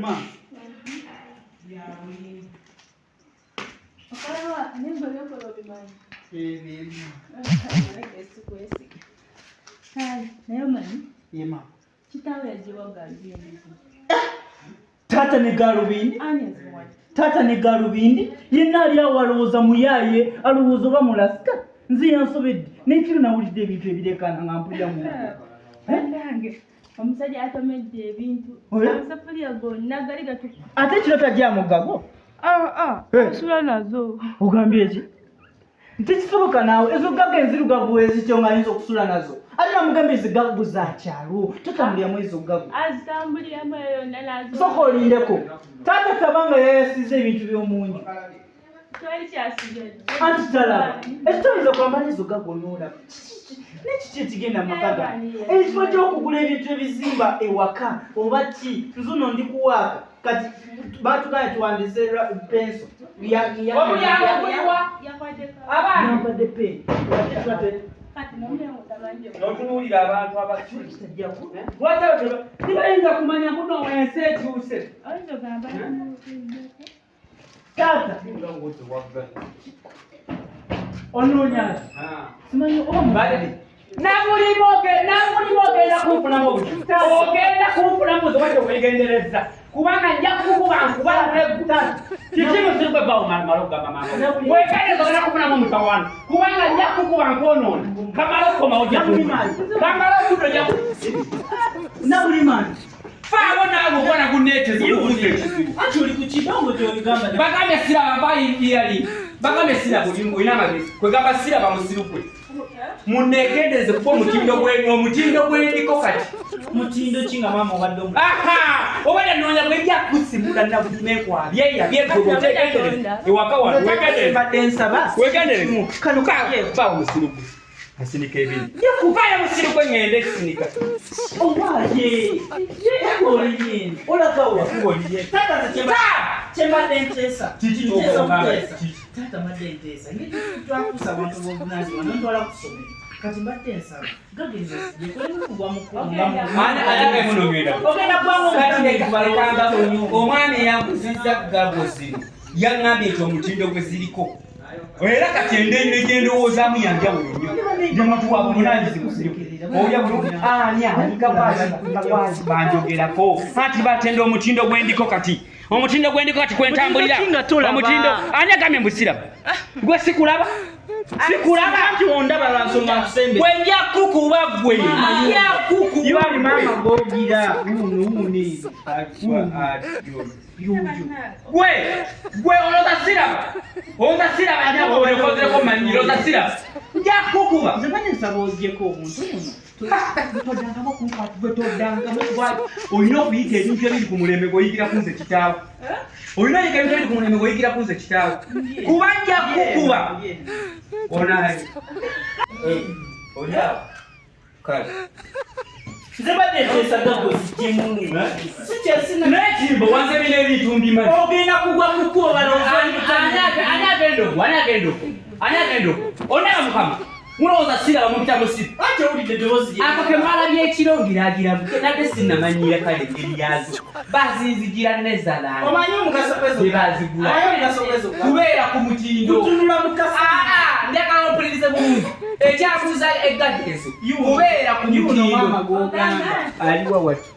Ma. Naye omanyi Yema. kitaawe yagiwa galubindi. Taata ne galubindi. Ani azimuwadde? Taata ne galubindi yenna ali awo alowooza muyaaye, alowooza oba mulasika. Nze yansobedde n'ekiro nawulidde ebintu ebireekaana nga mpulira mu Bannange, omusajja atomedde ebintu, Oya? amasafuliya gonna gali gatukuba. Ate ekiro tajja mugago. Asula nazo. Ogambye eki? Tekisoboka naawe, ezo gago enzirugavu ezityo nga ayinza okusula nazo. Ate namugambye ezi gago za kyalo, totambuliramu ezo gago. Azitambuliramu eyo yonna nazo. Sooka olindeko. Taata tabanga yayasiza ebintu by'omunju. Twali kyasigadde. Anti talaba. Ekitoyinza kwambala ezo gago n'olaba. Nekiki ekigenda mu maka gange? Ekifo ky'okugula ebintu ebizimba ewaka oba ki? Nzuno ndi kuwaaka. Kati batugambye tuwandiise penso. Omulyango guliwa? Yakwaddeko. Abaana. Yampadde peni. Kati n'omulyango tamanyi. N'otunuulira abantu abakulu. Lwaki abo tebayinza kumanya kuno ensi ekyuse? Oyinza ogamba namutuddeko. Taata. Onoonya ki? Simanyi oba mubadde. Namulimu ogenda kunfunamu obuzibu. Ogenda kunfunamu obuzibu bwatyo weegendereza. Kubanga nja kukuba nkuba nkuba. Kiki musiru gwe bawo malo okugamba maama. Weegendereza ogenda kunfunamu omutawaana. Kubanga nja kukuba nkwonoona. Kamala okukomawo ojja kunfuna. Kamala okudda ojja Nabulimaani. Faawo naawe obwana gunneeteze okubuuza ekizibu. Anti oli ku kidongo ky'obigamba. Bagambye siraba bayiyali. Bagambye siraba olina amagezi. Kwegamba siraba musiru gwe. Munneegendereze kuba omutindo gwendiko kati. Mutindo ki nga maama obadde omu? Aha! Obadde nnoonya bwe nja kusimula nabuli byeya byegwe otegendereze. Ewaka wano weegendereze. Mbadde nsaba. Weegendereze. Kano Ba omusiru gwe. Asinika ebintu. Vaayo musiru gwe ŋŋende kisinika. Owaaye. Oliye. Olaga wa? Taata nze kyembadde nteesa. Kiki Nteesa ky'ogamba? okuteesa. Kiki? Taata mbadde nteesa. Engeri twakuusa abantu b'obuvunaanyizibwa n'ontwala ku ssomero. Kati mbadde nsaba. Gagenze zijje kugwa mu kkubo nga mu- Ani agenda munongenda? Ogenda kubanga Kati omutambi leka omwami eyanguziza gabo zino yaŋŋambye nti omutindo gwe ziriko era kati endende gye ndowoozaamu yanjawulo nnyo ndi muntu wa buvunaanyizibwa olya bulungi ani anikakwazi banjogerako anti batenda omutindo gwendiko kati omutindo gwendiko kati kwentambulira Mutindo ki nga tolaba? omutindo ani agambye mbusiraba gwe sikulaba sikulaba Anti ondaba lwa nsonga nkusembe. gwe nja kukuba gwe nja kukuba Yuli maama gw'ogira. Wuuno wuuno. Yuuyo. Gwe gwe olowooza siraba, olowooza siraba, njakozereko manyi olowooza siraba, nja kukuba. Nze mbadde nsaba ogyeko obuntu buno. Toddangamu kunkwata gwe, toddangamu kukwata. Olina okuyiga ebintu ebiri ku mulembe ng'oyigira ku nze kitaawo. Olina oyiga ebintu ebiri ku mulembe ng'oyigira ku nze kitaawo, kuba nja kukuba. Onaye olyawo kale. Nze mbadde nteesa gago zijjemu. Sikyasina. Naye kimbo wanze bino ebintu mbimanyi. Ogenda kugwa ku kkubo balowooza oli mutambi. Ani agenda okwo? Ani agenda okwo? Ani agenda okwo? Ondaba mukama mulowooza siraba mupita musiru. Anti owulidde eddoboozi lye. Ako ke mwalabye ekiro ngiragira nadde sinnamanyira kale engeri yaazo bazinzigira nezalanga Omanyi omugaso gwezo? Tebazigula. Omanyi omugaso gwezo? Kubeera ku mutindo. Kutunula mu kasa. Aa, njagala ompulirize bulungi ekyabuuza eggadde ezo kubeera ku Yuno maama mutindo. gw'ogamba. Aliwa wati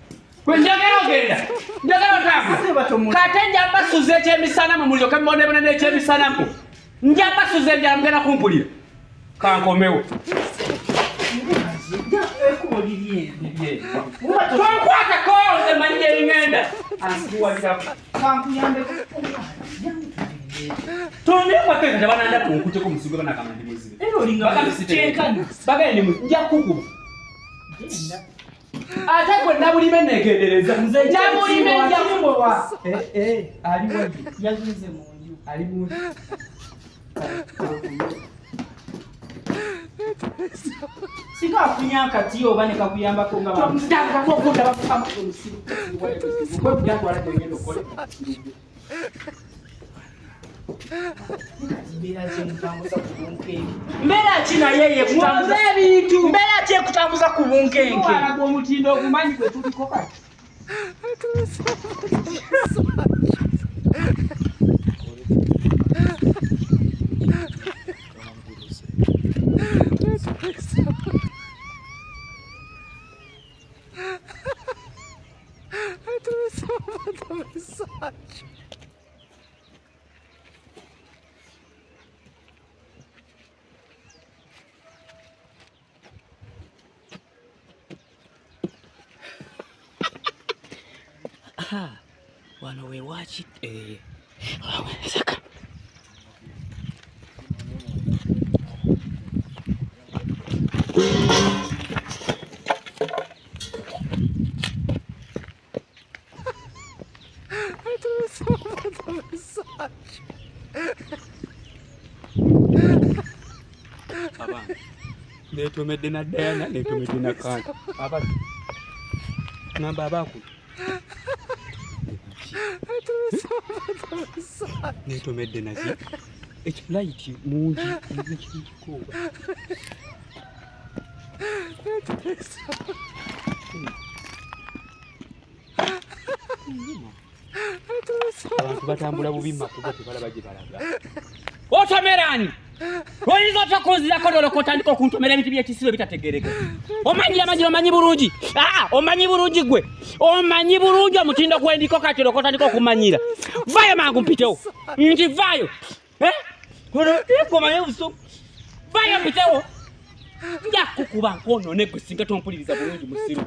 gwe njagala ogenda njagala Ate otambula. batomu. Kate nja basuza ekyemisana mu mulyoke mubonebone n'ekyemisanamu nja basuza enjala mugenda kumpulira kankomewo. Ekkubo liri eno. Tonkwatako nze manyi gyeringenda ansiwalirako. Kankuyambeko. Tondekwateka tebananda kunkuteko musigo banagamba ndi muzibe. Era olinga kyenkana. Bagende ndi nja kukuba. Genda. Ate gwe nabulime negendereza. Nze Nabulime nja Kimbowa. Ali wayi? Yagenze mu nju. Ali mu Singa afunye akati oba ne kakuyambako nga ba- Tondangamu okundaba mukama omusiru. Gwe byatwala gyengenda okole. Mbeera ki emutambuza ku bunkenke? Mbeera ki naye yekutambuza? Mwoze ebintu. Mbeera ki ekutambuza ku bunkenke? Omutindo ogumanyi gwe tuliko kati. Wano we waki eh netomedde na Diana netomedde na Kanta aba ngamba abaku netomedde nazi ekilayiti mungi nekikooba abantu batambula bubi makubo tebalaba gye balaga. Otomerani oyinza otya okunzirako noloka otandika okuntomera ebintu byekisibo ebitategeereka. Omanyi amanyi omanyi bulungi omanyi bulungi gwe omanyi bulungi omutindo gwendiko kati olwoka otandika okumanyira. Vaayo mangu mpitewo nti vaayo omanyi obusungu vaayo mpitewo nja kukuba nkwonone gwe singa tompuliriza bulungi musiru.